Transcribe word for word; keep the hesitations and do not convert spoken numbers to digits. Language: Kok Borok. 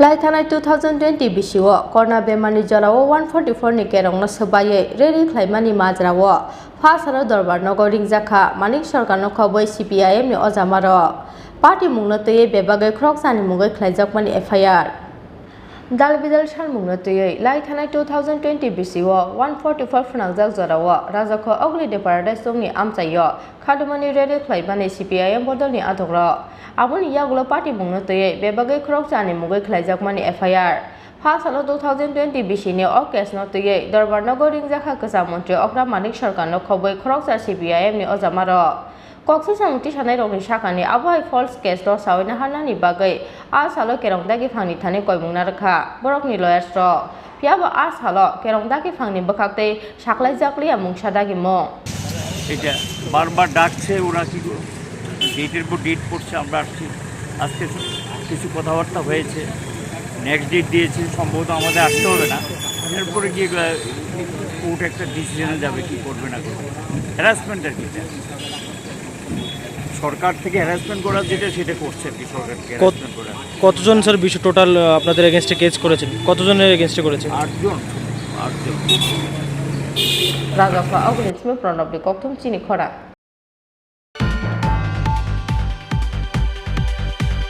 Lai thanai two thousand twenty bisio corona bemarni jorao one forty four ni kerongno swbaiwi rally khlaimani majrao pha salo Dorbar nogo ringjakha Manik Sarkarno khobwi C P I M ni ojamarok. Party mungno twiwi bebagwi khoroksani mungwi khlaijakmani F I R. Dal bidal salmungno twiwi lai thanai two thousand twenty bisio one forty four phwnangjak jorao Rajakho Ogli de Paradise chongni amchaio khadumani rally khlaimani C P I M bodolni adongrok. Aboni yagulo party mungno twiwi bebagwi khoroksani mungwi khlaijakmani F I R. Pha salo two thousand twenty bisini o case no twiwi Dorbar nogo ringjakha kwcham montri okra Manik Sarkarno khobwi khoroksa C P I M ni ojamarok. Kok swsang tisanairokni sakani abo hai false case rw sawi naharnani bagwi a salo kerong dagi phangni thani koimung narwkha borokni lawyers rok. Phiyabo a salo kerong dagi phangni bwkhaktwi saklaijakliya mungsa dagimung. এটা বারবার ডাকছে, ওরা কি করে? ডেটের পর ডেট করছে, আমরা আসছি। আজকে কিছু কথাবার্তা হয়েছে, নেক্সট ডেট দিয়েছে, সম্ভবত আমাদের আসতে হবে না। এরপরে গিয়ে কোর্ট একটা ডিসিশনে যাবে, কি করবে না করবে। হ্যারাসমেন্ট আর কি, এটা। সরকার থেকে হ্যারাসমেন্ট করা যেটা, সেটা করছে আর কি, সরকার থেকে কত- হ্যারাসমেন্ট করা। কতজন স্যার বিষয় টোটাল, আহ, আপনাদের এগেনস্টে কেস করেছেন? কতজনের এগেনস্টে করেছে? আটজন। আটজন। Rajakho Ogni Simi Pranobni kokthum chini khorang.